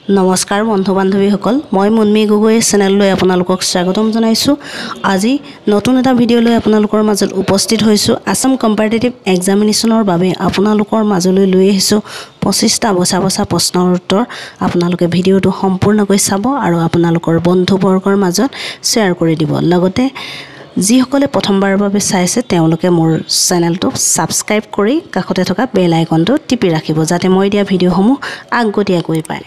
নমস্কাৰ বন্ধু বান্ধৱীসকল, মই মুনমি গগৈ চেনেললৈ আপোনালোকক স্বাগতম জনাইছোঁ। আজি নতুন এটা ভিডিঅ' লৈ আপোনালোকৰ মাজত উপস্থিত হৈছোঁ। আছাম কম্পিটিটিভ এক্সামিনেশ্যনৰ বাবে আপোনালোকৰ মাজলৈ লৈ আহিছোঁ 25টা বচা বচা প্ৰশ্নৰ উত্তৰ। আপোনালোকে ভিডিঅ'টো সম্পূৰ্ণকৈ চাব আৰু আপোনালোকৰ বন্ধুবৰ্গৰ মাজত শ্বেয়াৰ কৰি দিব। লগতে যিসকলে প্ৰথমবাৰৰ বাবে চাইছে তেওঁলোকে মোৰ চেনেলটো ছাবস্ক্ৰাইব কৰি কাষতে থকা বেল আইকনটো টিপি ৰাখিব, যাতে মই দিয়া ভিডিঅ'সমূহ আগতীয়াকৈ পায়।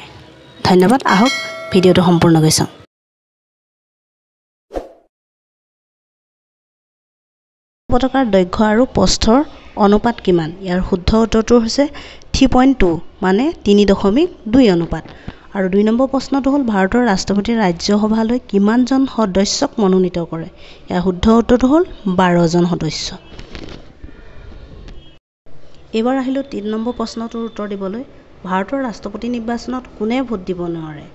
ধন্যবাদ। আহক ভিডিঅ'টো সম্পূৰ্ণকৈ চাওঁ। পতাকাৰ দৈৰ্ঘ্য আৰু প্ৰস্থৰ অনুপাত কিমান? ইয়াৰ শুদ্ধ উত্তৰটো হৈছে 3.2, মানে 3.2 অনুপাত। আৰু 2 নম্বৰ প্ৰশ্নটো হ'ল, ভাৰতৰ ৰাষ্ট্ৰপতিয়ে ৰাজ্যসভালৈ কিমানজন সদস্যক মনোনীত কৰে? ইয়াৰ শুদ্ধ উত্তৰটো হ'ল 12জন সদস্য। এইবাৰ আহিলোঁ 3 নম্বৰ প্ৰশ্নটোৰ উত্তৰ দিবলৈ। ভাৰতৰ ৰাষ্ট্ৰপতি নিৰ্বাচনত কোনে ভোট দিব নোৱাৰে?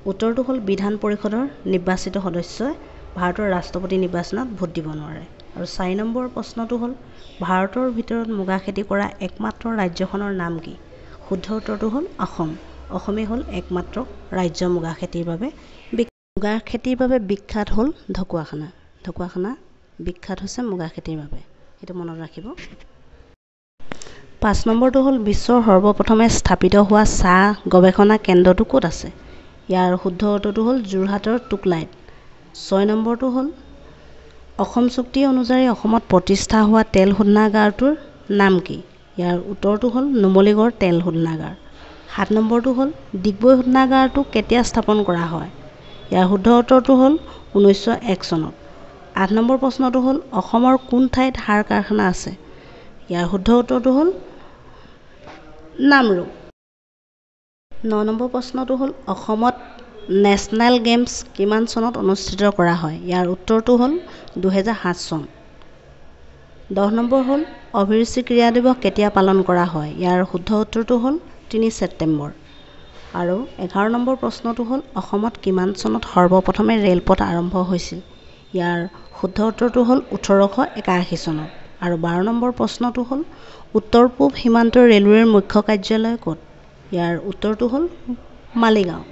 উত্তৰটো হ'ল বিধান পৰিষদৰ নিৰ্বাচিত সদস্যই ভাৰতৰ ৰাষ্ট্ৰপতি নিৰ্বাচনত ভোট দিব নোৱাৰে। আৰু 4 নম্বৰ প্ৰশ্নটো হ'ল, ভাৰতৰ ভিতৰত মুগা খেতি কৰা একমাত্ৰ ৰাজ্যখনৰ নাম কি? শুদ্ধ উত্তৰটো হ'ল অসম। অসমেই হ'ল একমাত্ৰ ৰাজ্য মুগা খেতিৰ বাবে। মুগা খেতিৰ বাবে বিখ্যাত হ'ল ঢকুৱাখানা। ঢকুৱাখানা বিখ্যাত হৈছে মুগা খেতিৰ বাবে, সেইটো মনত ৰাখিব। 5 নম্বৰটো হ'ল, বিশ্বৰ সৰ্বপ্ৰথমে স্থাপিত হোৱা চাহ গৱেষণা কেন্দ্ৰটো ক'ত আছে? ইয়াৰ শুদ্ধ উত্তৰটো হ'ল যোৰহাটৰ টুকলাইত। 6 নম্বৰটো হ'ল, অসম চুক্তি অনুযায়ী অসমত প্ৰতিষ্ঠা হোৱা তেল শোধনাগাৰটোৰ নাম কি? ইয়াৰ উত্তৰটো হ'ল নুমলীগড় তেল শোধনাগাৰ। 7 নম্বৰটো হ'ল, ডিগবৈ শোধনাগাৰটো কেতিয়া স্থাপন কৰা হয়? ইয়াৰ শুদ্ধ উত্তৰটো হ'ল 1901 চনত। 8 নম্বৰ প্ৰশ্নটো হ'ল, অসমৰ কোন ঠাইত সাৰ কাৰখানা আছে? ইয়াৰ শুদ্ধ উত্তৰটো হ'ল নামৰূপ। 9 নম্বৰ প্ৰশ্নটো হ'ল, অসমত নেশ্যনেল গেমছ কিমান চনত অনুষ্ঠিত কৰা হয়? ইয়াৰ উত্তৰটো হ'ল 2007 চন। 10 নম্বৰ হ'ল, অভিৰুচি ক্ৰীড়া দিৱস কেতিয়া পালন কৰা হয়? ইয়াৰ শুদ্ধ উত্তৰটো হ'ল 3 ছেপ্টেম্বৰ। আৰু 11 নম্বৰ প্ৰশ্নটো হ'ল, অসমত কিমান চনত সৰ্বপ্ৰথমে ৰেলপথ আৰম্ভ হৈছিল? ইয়াৰ শুদ্ধ উত্তৰটো হ'ল 1881 চনত। আৰু 12 নম্বৰ প্ৰশ্নটো হ'ল, উত্তৰ পূব সীমান্ত ৰেলৱেৰ মুখ্য কাৰ্যালয় ক'ত? ইয়াৰ উত্তৰটো হ'ল মালিগাঁও।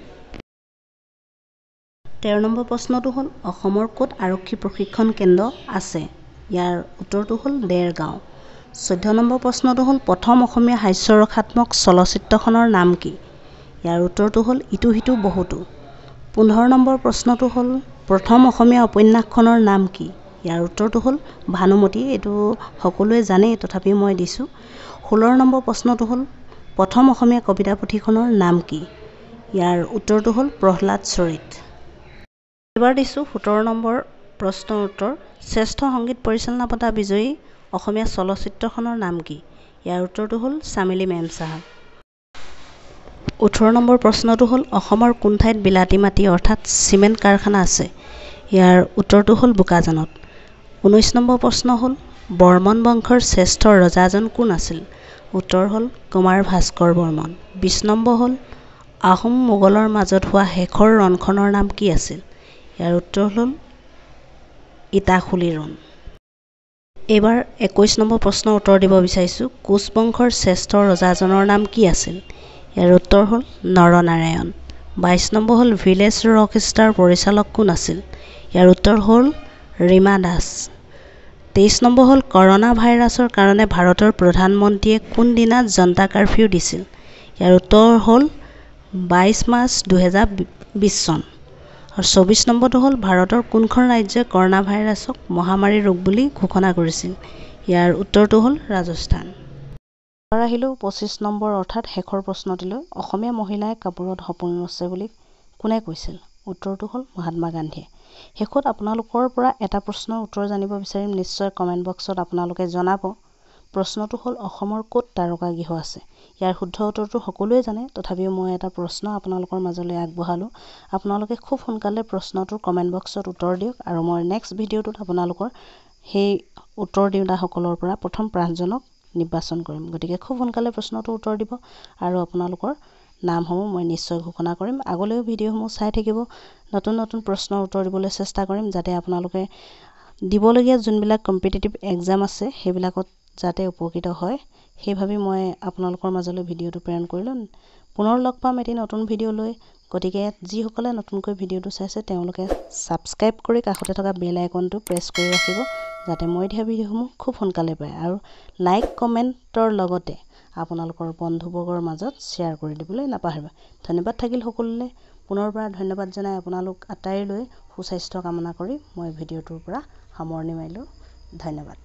13 নম্বৰ প্ৰশ্নটো হ'ল, অসমৰ ক'ত আৰক্ষী প্ৰশিক্ষণ কেন্দ্ৰ আছে? ইয়াৰ উত্তৰটো হ'ল দেৰগাঁও। 14 নম্বৰ প্ৰশ্নটো হ'ল, প্ৰথম অসমীয়া হাস্যৰসাত্মক চলচ্চিত্ৰখনৰ নাম কি? ইয়াৰ উত্তৰটো হ'ল ইটো সিটো বহুতো। 15 নম্বৰ প্ৰশ্নটো হ'ল, প্ৰথম অসমীয়া উপন্যাসখনৰ নাম কি? ইয়াৰ উত্তৰটো হ'ল ভানুমতী। এইটো সকলোৱে জানেই, তথাপিও মই দিছোঁ। 16 নম্বৰ প্ৰশ্নটো হ'ল, প্ৰথম অসমীয়া কবিতা পুথিখনৰ নাম কি? ইয়াৰ উত্তৰটো হ'ল প্ৰহ্লাদ চৰিত। এইবাৰ দিছোঁ 17 নম্বৰ প্ৰশ্নৰ উত্তৰ। শ্ৰেষ্ঠ সংগীত পৰিচালনা বঁটা বিজয়ী অসমীয়া চলচ্চিত্ৰখনৰ নাম কি? ইয়াৰ উত্তৰটো হ'ল চামেলি মেম চাহাব। 18 নম্বৰ প্ৰশ্নটো হ'ল, অসমৰ কোন ঠাইত বিলাতী মাটি অৰ্থাৎ চিমেণ্ট কাৰখানা আছে? ইয়াৰ উত্তৰটো হ'ল বোকাজানত। 19 নম্বৰ প্ৰশ্ন হ'ল, বৰ্মন বংশৰ শ্ৰেষ্ঠ ৰজাজন কোন আছিল? উত্তৰ হ'ল কুমাৰ ভাস্কৰ বৰ্মন। 20 নম্বৰ হ'ল, আহোম মোগলৰ মাজত হোৱা শেষৰ ৰণখনৰ নাম কি আছিল? ইয়াৰ উত্তৰ হ'ল ইটাখুলি ৰণ। এইবাৰ 21 নম্বৰ প্ৰশ্নৰ উত্তৰ দিব বিচাৰিছোঁ। কোচ বংশৰ শ্ৰেষ্ঠ ৰজাজনৰ নাম কি আছিল? ইয়াৰ উত্তৰ হ'ল নৰনাৰায়ণ। 22 নম্বৰ হ'ল, ভিলেজ ৰকষ্টাৰ পৰিচালক কোন আছিল? ইয়াৰ উত্তৰ হ'ল ৰীমা দাস। 23 নম্বৰ হ'ল, কৰোণা ভাইৰাছৰ কাৰণে ভাৰতৰ প্ৰধানমন্ত্ৰীয়ে কোনদিনা জনতা কাৰফিউ দিছিল? ইয়াৰ উত্তৰ হ'ল 22 মাৰ্চ 2020 চন। আৰু 24 নম্বৰটো হ'ল, ভাৰতৰ কোনখন ৰাজ্যই কৰোণা ভাইৰাছক মহামাৰী ৰোগ বুলি ঘোষণা কৰিছিল? ইয়াৰ উত্তৰটো হ'ল ৰাজস্থান। এবাৰ আহিলোঁ 25 নম্বৰ অৰ্থাৎ শেষৰ প্ৰশ্নটিলৈ। অসমীয়া মহিলাই কাপোৰত সপোন ৰচে বুলি কোনে কৈছিল? উত্তৰটো হ'ল মহাত্মা গান্ধীয়ে। শেষত আপোনালোকৰ পৰা এটা প্ৰশ্নৰ উত্তৰ জানিব বিচাৰিম, নিশ্চয় কমেণ্ট বক্সত আপোনালোকে জনাব। প্ৰশ্নটো হ'ল, অসমৰ ক'ত তাৰকা গৃহ আছে? ইয়াৰ শুদ্ধ উত্তৰটো সকলোৱে জানে, তথাপিও মই এটা প্ৰশ্ন আপোনালোকৰ মাজলৈ আগবঢ়ালোঁ। আপোনালোকে খুব সোনকালে প্ৰশ্নটোৰ কমেণ্ট বক্সত উত্তৰ দিয়ক আৰু মই নেক্সট ভিডিঅ'টোত আপোনালোকৰ সেই উত্তৰ দিওঁতাসকলৰ পৰা প্ৰথম 5জনক নিৰ্বাচন কৰিম। গতিকে খুব সোনকালে প্ৰশ্নটোৰ উত্তৰ দিব আৰু আপোনালোকৰ নামসমূহ মই নিশ্চয় ঘোষণা কৰিম। আগলৈও ভিডিঅ'সমূহ চাই থাকিব, নতুন নতুন প্ৰশ্নৰ উত্তৰ দিবলৈ চেষ্টা কৰিম, যাতে আপোনালোকে দিবলগীয়া যোনবিলাক কম্পিটিটিভ এক্সাম আছে সেইবিলাকত যাতে উপকৃত হয়। সেই ভাবি মই আপোনালোকৰ মাজলৈ ভিডিঅ'টো প্ৰেৰণ কৰিলোঁ। পুনৰ লগ পাম এটি নতুন ভিডিঅ' লৈ। গতিকে যিসকলে নতুনকৈ ভিডিঅ'টো চাইছে, তেওঁলোকে ছাবস্ক্ৰাইব কৰি কাষতে থকা বেল আইকনটো প্ৰেছ কৰি ৰাখিব, যাতে মই দিয়া ভিডিঅ'সমূহ খুব সোনকালে পায়, আৰু লাইক কমেণ্টৰ লগতে আপোনালোকৰ বন্ধুবৰ্গৰ মাজত শ্বেয়াৰ কৰি দিবলৈ নাপাহৰিব। ধন্যবাদ থাকিল সকলোলৈ। পুনৰবাৰ ধন্যবাদ জনাই আপোনালোক আটাইলৈ সুস্বাস্থ্য কামনা কৰি মই ভিডিঅ'টোৰ পৰা সামৰণি মাৰিলোঁ। ধন্যবাদ।